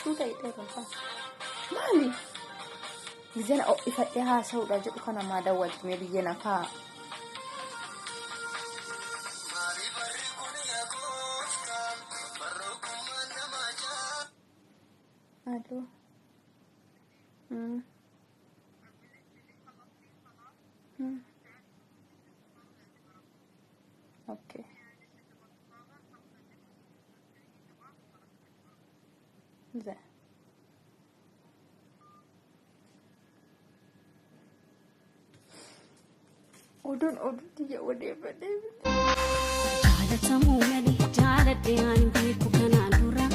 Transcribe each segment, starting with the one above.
Suuta hidheera. Maali? Gizeen ho'ifadhee haasa'uudha jedhu kana maa dawwalti mee biyya nafaa. Aloo. Mm. Mm. Okay. Güzel. Oduun oduun tiyya odeeffadhee. Jaalatamuu malee jaaladhee ani beeku kanaan dura.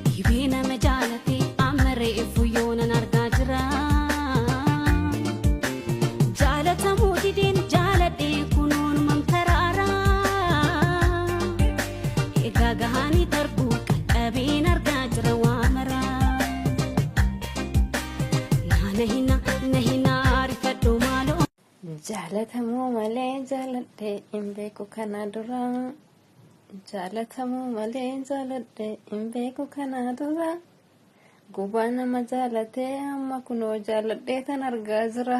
Dhibee nama jaalatee amma reefu yoonan argaa jira. Jaalatamuu dideen jaaladhee kunuun mamtaraara. Egaa gahanii darbuu qaqqabeen argaa jira waa mara. Naana hina na hina rifadhu maaloo. Jaalatamuu malee jaaladhee hin beeku kana dura. Jaalatamuu malee jaaladhee hin beeku kana dura. Gubaa nama jaalatee amma kunoo jaaladhee tan argaa jira.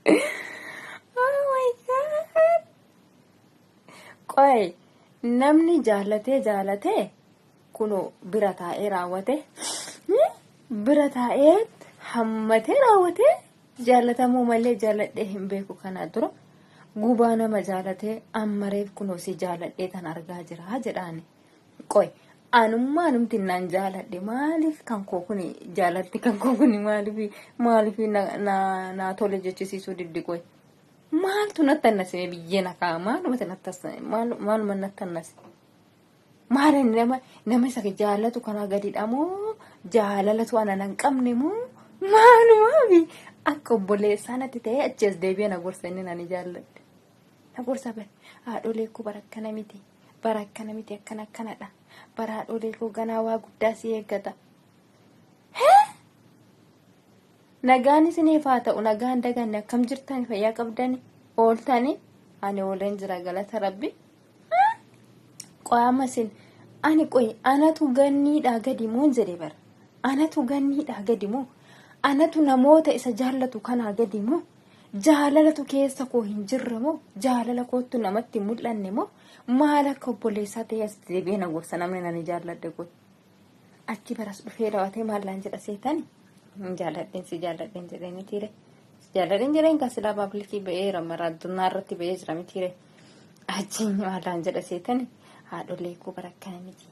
Oh my God. Qoy namni jaalatee jaalatee kunoo bira taa'ee raawwate bira taa'ee hammatee raawwatee jaalatamuu malee jaaladhee hin beeku kana dura gubaa nama jaalatee amma reef kunoo si jaaladhee tan argaa jira jedhaani. Qoy anummaa numti naan jaaladhe maaliif kan koo kuni jaalatti kan koo kuni maaliif maaliif na na naa tole jechisiisuu diddi qoy. Maaltu natti annasime biyyee na kaa'a maalumatti natti annasime maaluma natti annase. Maal inni nama nama isa jaalatu kanaa gadidha moo jaalalatu ana nan qabne moo maalumaafi akka obboleessaa natti ta'ee achi as deebi'ee na gorsa inni nani jaalladhe. Na gorsa bare haadholee koo bara akkana miti bara akkana miti akkana akkanadha bara haadholee koo ganaa waa guddaa si eeggata. Nagaan isiniif haa ta'u nagaan daganne akkam jirtani fayyaa qabdani ooltani ani ooleen jira galata rabbi. Qo'ama isin ani qoy anatu ganniidhaa gadi moo jedhe bara anatu ganniidhaa gadi moo anatu namoota isa jaallatu kanaa gadi moo jaalalatu keessa koo hin jirre moo jaalala koottu namatti hin mul'anne moo maal akka obboleessaa ta'e as deebi'ee na gorsa namni nani jaalladhe kun. Achi baras dhufee raawwatee maal naan jedha seetani hin jaalladheen si jaalladheen jedhee mitiire. Si jaalladheen jedheen kan silaa paablikii ba'eera mara addunyaa irratti ba'ee jira mitiire. Achi maal naan jedha seetani haadholee koo bara akkana miti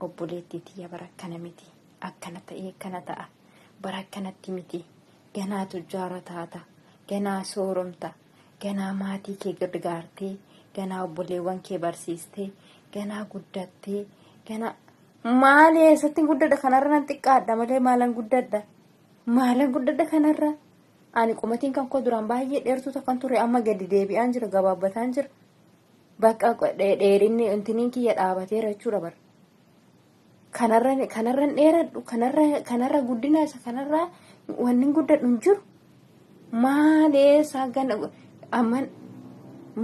obboleettii tiyya bara akkana miti akkana ta'ee akkana ta'a bara akkanatti miti ganaa tujjaara taata ganaa sooromta ganaa maatii kee gargaartee ganaa obboleewwan kee barsiistee ganaa guddattee ganaa maali eessatti guddadha kanarra nan xiqqaadha malee maalan guddadha maalan guddadha kanarra ani qumatiin kan koo duraan baay'ee dheertuu takkan ture amma gadi deebi'aan jira gabaabbataan jira bakka dheerinni intiniin kiyya dhaabateera jechuudha bara kanarra kanarra hin dheeradhu kanarra kanarra guddina isa kanarra wanni hin guddadhu hin jiru maal eessaa gana amman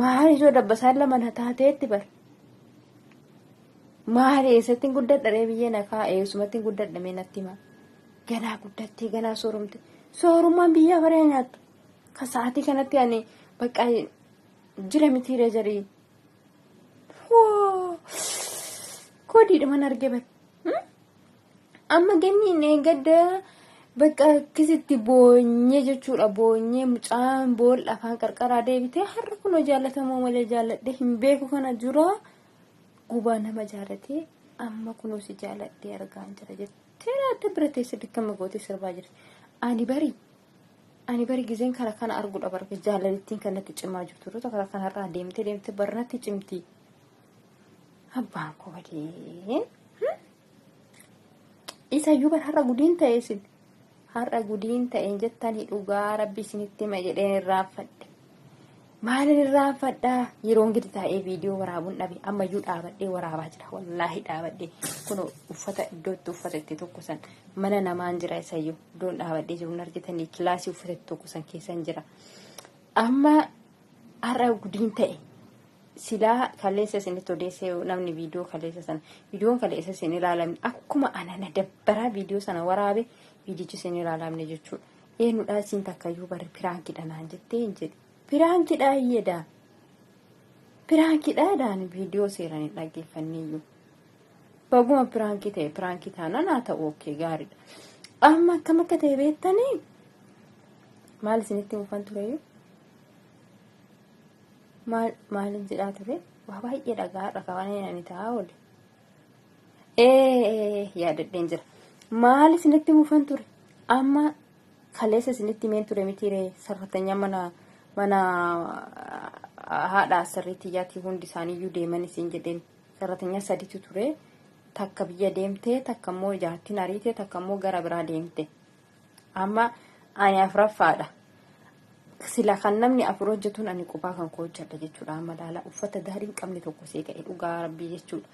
maal ijoo dabbasaan lama na taateetti bar maal eessatti hin guddadha ree biyyee na kaa eessumatti hin guddadha mee natti himaa ganaa guddattee ganaa soorumte soorummaan biyyaa baree nyaattu ka sa'aatii kanatti ani bakka jira mitiiree jarii Koodiidhuman arge bar. Amma ganniin eeggadda bakka akkasitti boonyee jechuudha boonyee mucaan boolla afaan qarqaraa deebitee har'a kunoo jaallatamoo malee jaalladhee hin beeku kana jura gubaa nama jaallatee amma kunoo si jaalladhee argaan jira jettee adda bira teessee dikkama gootee sirbaa jirti. Ani bari Ani bari gizeen kara kana arguudha bar jaalalittiin kan natti cimaa jirtu yeroo kara kanarraa deemtee deemtee bar natti cimti. Abbaan koo badee. Isayyuu bar har'a gudiin ta'e isin. Har'a gudiin ta'een jettanii dhugaa rabbi isinitti hima jedheen irraanfadhe. Maalin irraanfadha yeroon gadi taa'ee viidiyoo waraabuun dhabe ammayyuu dhaabadhee waraabaa jira wallaahi dhaabadhee kun uffata iddootti uffata itti tokkosan mana namaan jira isayyuu iddoon dhaabadhee jiru hin argitanii kilaasii uffata itti tokkosan keessan jira. Amma Har'a gudiin ta'e. Silaa kaleessa isinitti odeessee namni viidiyoo kaleessa sana viidiyoon kaleessa isin ilaalamne akkuma ana na dabbaraa viidiyoo sana waraabe viidiyichi isin ilaalamne jechuudha. Eenyudhaa isiin takkayyuu barri piraankidha naan jettee hin jedhu. Piraankidha ayyedaa. Piraankidha dhaan viidiyoo seeraan hin dhaggeeffanneeyyuu. Baguma piraankii ta'e piraankii taanaan haa ta'u okay gaariidha. Amma akkam akka ta'e beektanii maal isinitti himufan tureyyuu? Maal maalin jedhaa ture? Waa baay'ee dhagaa dhagaa waan ani ta'aa oole. Ee yaadadheen jira. Maal isinitti himufan ture? Amma kaleessa isinitti himeen ture mitiiree sarratanya mana mana haadha asirrii tiyyaatii hundi isaaniiyyuu deeman isin jedheen sarratanya saditu ture. Takka biyya deemte, takka immoo jaartiin ariite, takka immoo gara biraa deemte. Amma ani afuraffaadha. Sila kan namni afur hojjetuun ani qubaa kan koo hojjedha jechuudha. Amma laala uffata daarii hin qabne tokko see ka'e dhugaa rabbii jechuudha.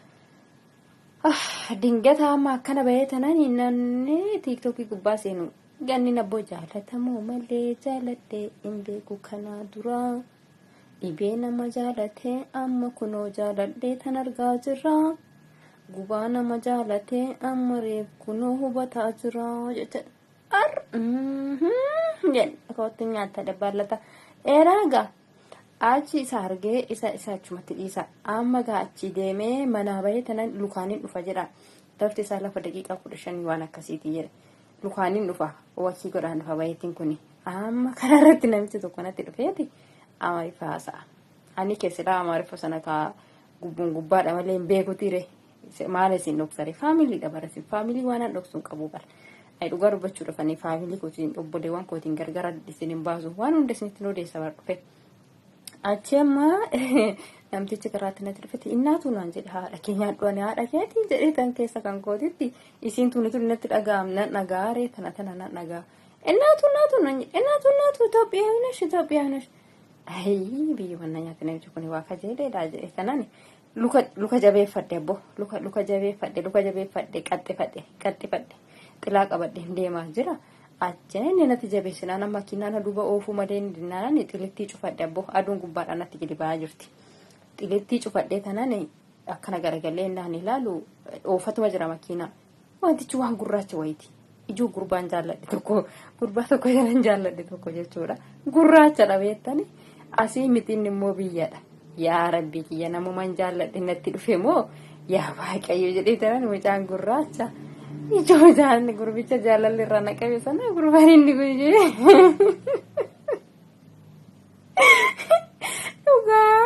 Dingata amma akkana bahee tanaan namni tiiktookii gubbaa seenu ganni nabboo jaalatamoo malee jaaladhee hin beeku kanaa duraa. Dhibee nama jaalatee amma kunoo jaaladhee tan argaa jirra. Gubaa nama jaalatee amma reef kunoo hubataa jira jecha. Ar jedhe kootti nyaata dabbalata. Dheeraa gaa achi isa argee isa isa achumatti dhiisa. Amma gaa achi deemee manaa bahee tanan lukaaniin dhufa jedha. Lafti isaa lafa daqiiqaa 15 waan akkasiiti jedha. Lukaaniin dhufa wakii godhaan dhufa bayeetiin kuni. Amma karaa irratti namichi tokko natti dhufeeti Amaariffa haasa'a. Ani keessadhaa Amaariffa sana kaa gubbuun gubbaadha malee hin beekutiire. Maal isin dhoksare faamiliidha bara isin faamilii waan an dhoksu hin qabu bara. Ani dhugaa dubbachuudhaaf ani faamilii kootiin obboleewwan kootiin gargar isin hin baasu waan hunda isinitti odeessa bara dhufe. Achi amma namtichi karaatti natti dhufetti innaatu naan jedhe haadha kee nyaadhu ani haadha keetii jedhee tan keessa kan kootitti isiin tuni tuni natti dhaga'am nan dhaga'aaree tana tana nan dhaga'a. Innaatu innaatu naan jedhe innaatu innaatu Itoophiyaa nash Itoophiyaa nash. Ayii biyya wanna nyaate namichi kun waa kajeeleedha jedhe tanani luka luka jabeeffadhe abbo luka luka jabeeffadhe luka jabeeffadhe qaxxifadhe qaxxifadhe xilaa qabadhe deemaa jira. Achi inni natti jabeessinaan amma makiinaan duuba oofuu malee inni dinnaan xilittii cufadhe abbo aduun gubbaadhaan natti gadi ba'aa jirti. Xilittii cufadhee tanaan akkana garagalee innaan ilaalu oofatuma jira makiinaa. Wantichi waan gurraacha wayiiti. Ijoo gurbaan jaalladhe tokko gurbaa tokko jalan jaalladhe tokko jechuudha. Gurraachadha beektani. Asii miti inni immoo biyyadha. Yaa rabbii kiyya namuman jaalladhe natti dhufe moo yaa waaqayyo jedhee tanan mucaan gurraacha. Ijoo jaalli gurbicha jaalalli irraa na qabe sana gurbaan inni kun jedhee. Dhugaa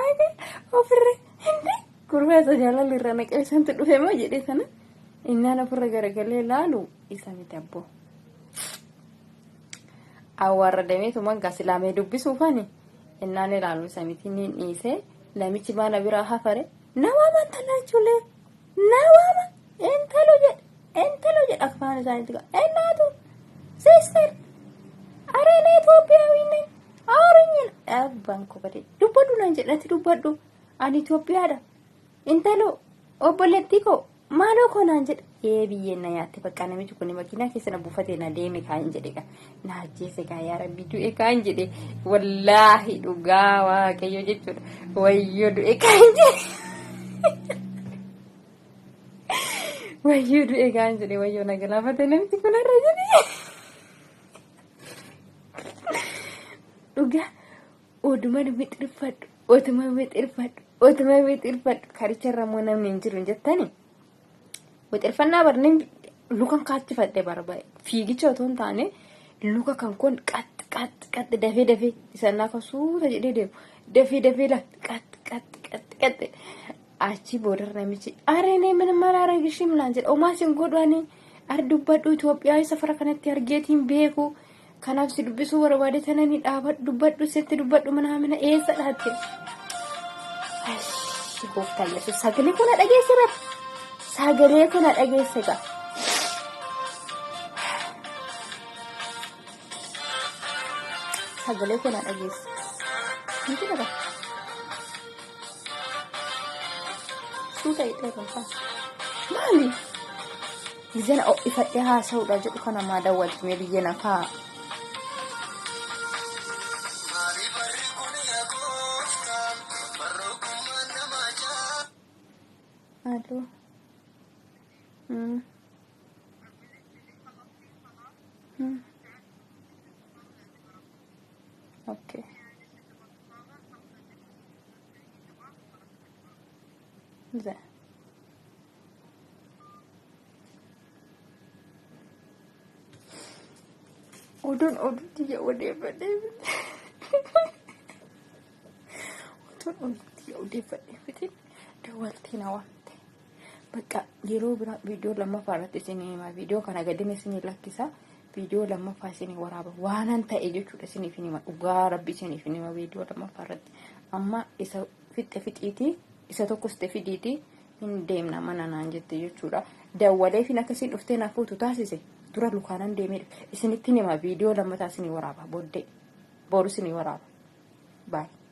ofirra hindi gurbaa isa jaalalli irraa na qabe santu dhufe moo jedhee sana innaan ofirra garagalee laalu isa miti abboo. Awwaarradameetuma gaa silaamee dubbisuufani innaan ilaalu isa miti niin dhiisee namichi maana biraa hafare nama amantalaachuulee nama intalo jedhe intalo jedhe afaan isaaniitti gaa ennaatu sister areen Itoophiyaawii ነኝ አውሪኝ abbaan koo badee dubbadhu naan jedhe ati dubbadhu ani Itoophiyaadha intalo obboleettii koo maaloo koo naan jedhe ee biyyeen na nyaatte bakka namichi kun makiinaa keessa na buufatee na deeme kaan jedhe gaa na ajjeese gaa yaa rabbi du'e kaan jedhe wallaahi dhugaa waaqayyo jechuudha wayyoo du'e kaan jedhe wayyoo du'e kaan jedhe wayyoo na galaafate namichi kun har'a jedhe dhugaa oduma wixirfadhu oduma wixirfadhu oduma wixirfadhu karicha irra immoo namni hin jiru hin jettani wixirfannaa barni lukan kaachifadhe barbaade fiigicha otoo hin taane luka kan kun qax qax qax dafee dafee isannaa kan suuta jedhee deemu dafee dafee la qax qax qax qax achi booda namichi aree ምንም አላረግሽም naan jedha omaa sin godhu ani ar dubbadhu Itoophiyaa safara kanatti argeetiin beeku kanaaf si dubbisuu barbaade tanani dhaabadhu dubbadhu sitti dubbadhu manaamina eessa dhaatte gooftaa Yesuus sagalee kuna dhageesse bara sagalee kuna dhageesse gaa sagalee kuna dhageesse miti dha suuta hidhee kolfaa maali gizeen ho'ifadhee haasa'uudha jedhu kana maa dawwalti mee biyya na kaa. Aloo. Mm. Mm. Okay. Ze. Oduun oduu tiyya odeeffadhee Oduun oduu tiyya odeeffadhee fitin dawwaltee na waamte. Bakka yeroo biraa viidiyoo lammaffaa irratti isinii hima. Viidiyoo kana gadin isinii lakkisa. Viidiyoo lammaffaa isinii waraaba. Waanan ta'e jechuudha isiniif hin hima. Dhugaa rabbi isiniif hin hima viidiyoo lammaffaa irratti. Amma isa fixxe fixiitii isa tokkos ta'e fidiitii hin deemna mana naan jette jechuudha. Dawwaleefin akkasiin dhuftee na fuutu taasise dura lukaanan deemee dhufe. Isinitti hima viidiyoo lammataa isinii waraaba booddee. Boru isinii waraaba. Baay'ee.